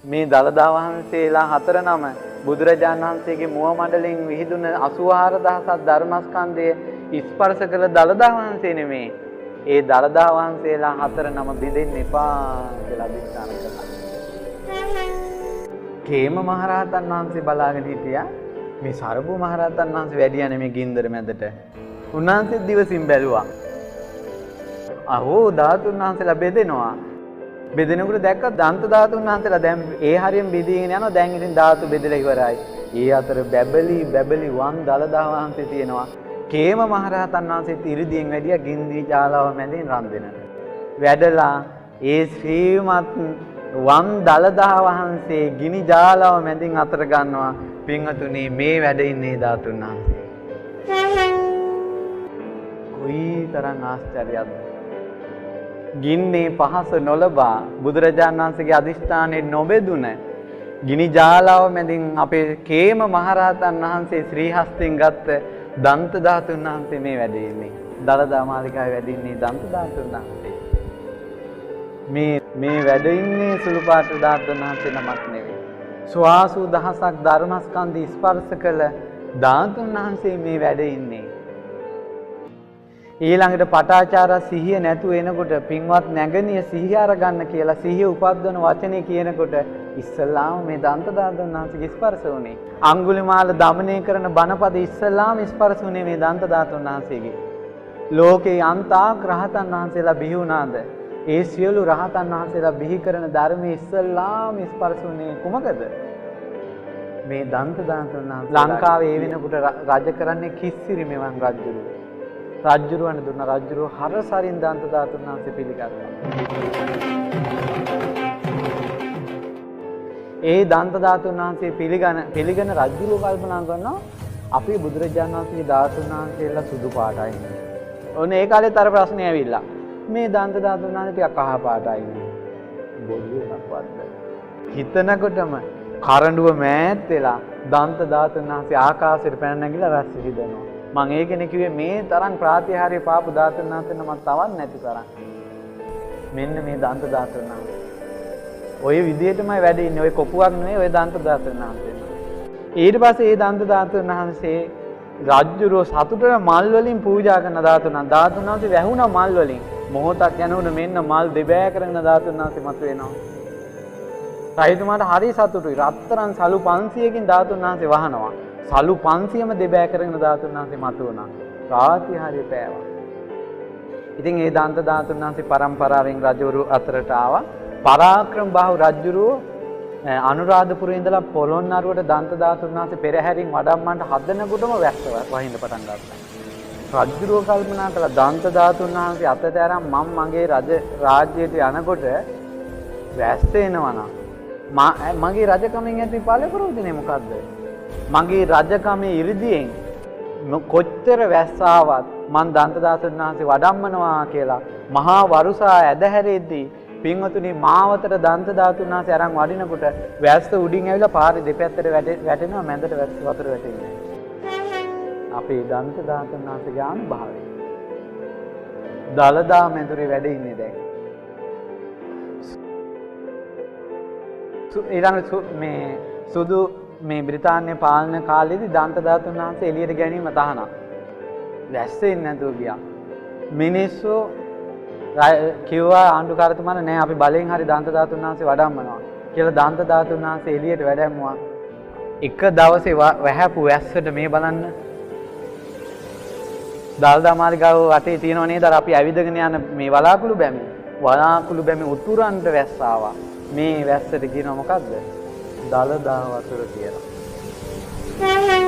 මේ දළදා වහන්සේලා හතර නම බුදුරජාණන් වහන්සේගේ මුව මණ්ඩලෙන් විහිදුන 84000ක් ධර්මස්කන්ධය ස්පර්ශ කළ දළදා වහන්සේ නෙමේ. ඒ දළදා වහන්සේලා හතර නම බිඳෙන්න එපා කියලා අධිෂ්ඨාන කළා. කේම මහරහතන් වහන්සේ බලාගෙන හිටියා මේ සරභු මහරහතන් වහන්සේ වැඩියා නෙමේ ගින්දර මැදට. උන්වහන්සේ දිවසින් බැලුවා. අහෝ ධාතුන් වහන්සේලා බෙදෙනවා. බෙදෙනකොට දැක්ක දන්ත ධාතුන් වහන්සේලා දැන් ඒ හරියෙන් බෙදීගෙන යනවා. දැන් ඉතින් ධාතු බෙදලා ඉවරයි. ඒ අතර බැබලි බැබලි වන් දළදා වහන්සේ තියෙනවා. කේම මහරහතන් වහන්සේත් ඉරිදියෙන් වැඩියා ගින්දි ජාලාව මැදින් රන් දෙනට. වැඩලා ඒ ශ්‍රීමත් වන් දළදා වහන්සේ ගිනි ජාලාව මැදින් අතර ගන්නවා. පින්වතුනි, මේ වැඩ ඉන්නේ ධාතුන් වහන්සේ. කොයි තරම් ආශ්චර්යයක්ද! ගින්නේ පහස නොලබා බුදුරජාණන් වහන්සේගේ අධිෂ්ඨානයේ නොබෙදුන ගිනි ජාලාව මැදින් අපේ කේම මහරහතන් වහන්සේ ශ්‍රී හස්තෙන් ගත්ත දන්ත ධාතුන් වහන්සේ මේ වැඩ ඉන්නේ. දළදා මාලිගාවේ වැඩ ඉන්නේ දන්ත ධාතුන් වහන්සේ. මේ වැඩ ඉන්නේ සුළු පාට ධාතුන් වහන්සේ නමක් නෙවෙයි. 84000ක් ධර්මස්කන්ධ ස්පර්ශ කළ ධාතුන් වහන්සේ මේ වැඩ ඉන්නේ. ඊළඟට පටාචාර සිහිය නැතුව එනකොට පින්වත් නැගණිය සිහිය අරගන්න කියලා සිහිය උපද්දවන වචනේ කියනකොට ඉස්සල්ලාම මේ දන්ත ධාතුන් වහන්සේගේ ස්පර්ශ වුණේ. අඟුලිමාල දමනය කරන බණපද ඉස්සල්ලාම ස්පර්ශ වුණේ මේ දන්ත ධාතුන් වහන්සේගේ. ලෝකේ යන්තාක් රහතන් වහන්සේලා බිහි වුණාද ඒ සියලු රහතන් වහන්සේලා බිහි කරන ධර්මයේ ඉස්සල්ලාම ස්පර්ශ වුණේ කුමකද? මේ දන්ත ධාතුන් වහන්සේ. ලංකාවේ ඒ වෙනකොට රජ කරන්නේ කිස්සිරි මෙවන් රජුරු. රජ්ජුරුවන් දුන්න රජ්ජුරුව හරසරින් දන්ත ධාතුන් වහන්සේ පිළිගත්තා. ඒ දන්ත ධාතුන් වහන්සේ පිළිගෙන රජ්ජුරුව කල්පනා කරනවා අපේ බුදුරජාණන් වහන්සේගේ ධාතුන් වහන්සේලා සුදු පාටයි ඉන්නේ. ඔන්න ඒ කාලෙත් අර ප්‍රශ්නේ ඇවිල්ලා. මේ දන්ත ධාතුන් වහන්සේ ටිකක් කහ පාටයි ඉන්නේ. බොරු එකක්වත්. හිතනකොටම කරඬුව මෑත් වෙලා දන්ත ධාතුන් වහන්සේ ආකාශයට පැන නැගිලා රැස් විහිදෙනවා. මං ඒකනේ කිව්වේ මේ තරම් ප්‍රාතිහාර්ය පාපු ධාතුන් වහන්සේ නමක් තවත් නැති තරම්. මෙන්න මේ දන්ත ධාතුන් වහන්සේ. ඔය විදිහටමයි වැඩ ඉන්නේ. ඔය කොපුවක් නෙවෙයි ඔය දන්ත ධාතුන් වහන්සේ. ඊට පස්සේ ඒ දන්ත ධාතුන් වහන්සේ රජ්ජුරුව සතුටට මල් වලින් පූජා කරන ධාතුන් වහන්සේ. ධාතුන් වහන්සේ වැහුණා මල් වලින්. මොහොතක් යනකොට මෙන්න මල් දෙබෑ කරගෙන ධාතුන් වහන්සේ මතුවෙනවා. රජතුමාට හරි සතුටුයි. රත්තරන් සලු 500කින් ධාතුන් වහන්සේ වහනවා. සලු 500ම දෙබෑ කරගෙන ධාතුන් වහන්සේ මතු වුණා. ප්‍රාතිහාර්ය පෑවා. ඉතින් ඒ දන්ත ධාතුන් වහන්සේ පරම්පරාවෙන් රජවරු අතරට ආවා. පරාක්‍රම බාහු රජුරුව අනුරාධපුරේ ඉඳලා පොළොන්නරුවට දන්ත ධාතුන් වහන්සේ පෙරහැරින් වඩම්මන්ට හදනකොටම වැස්ස වහින්න පටන් ගත්තා. රජුරුව කල්පනා කළා දන්ත ධාතුන් වහන්සේ අතට අරන් මම මගේ රජ රාජ්‍යයට යනකොට වැස්ස එනවා නම් මගේ රජකමෙන් ඇති ඵල ප්‍රයෝජනේ මොකද්ද? මගේ රජකමේ 이르දියෙන් කොච්චර වැස්ස ආවත් මං දන්ත ධාතුන් වහන්සේ වඩම්මනවා කියලා මහා වරුසා ඇදහැරෙද්දී පින්වතුනි මාවතට දන්ත ධාතුන් වහන්සේ අරන් වඩිනකොට වැස්ස උඩින් ඇවිල්ලා පාරේ දෙපැත්තට වැටෙනවා, මැදට වැස්ස වතුර වැටෙන්නේ නැහැ. අපේ දන්ත ධාතුන් වහන්සේගේ අනුභවය. දළදා මැදුරේ වැඩ ඉන්නේ දැන්. ඊළඟ මේ සුදු මේ බ්‍රිතාන්‍ය පාලන කාලේදී දන්ත ධාතුන් වහන්සේ එළියට ගැනීම තහනම්. වැස්ස එන්නේ නැතුව ගියා. මිනිස්සු කිව්වා ආණ්ඩුකාරතුමාට නෑ අපි බලෙන් හරි දන්ත ධාතුන් වහන්සේ වඩම්මනවා කියලා දන්ත ධාතුන් වහන්සේ එළියට වැඩැම්මුවා. එක දවසේ වැහැපු වැස්සට මේ බලන්න. දළදා මාලිගාව වටේ තියෙනව නේද අර අපි ඇවිදගෙන යන මේ වලාකුළු බැමි. වලාකුළු බැමි උතුරන්ට වැස්ස ආවා. මේ වැස්සට කියනවා මොකද්ද? දළදා වතුර කියලා.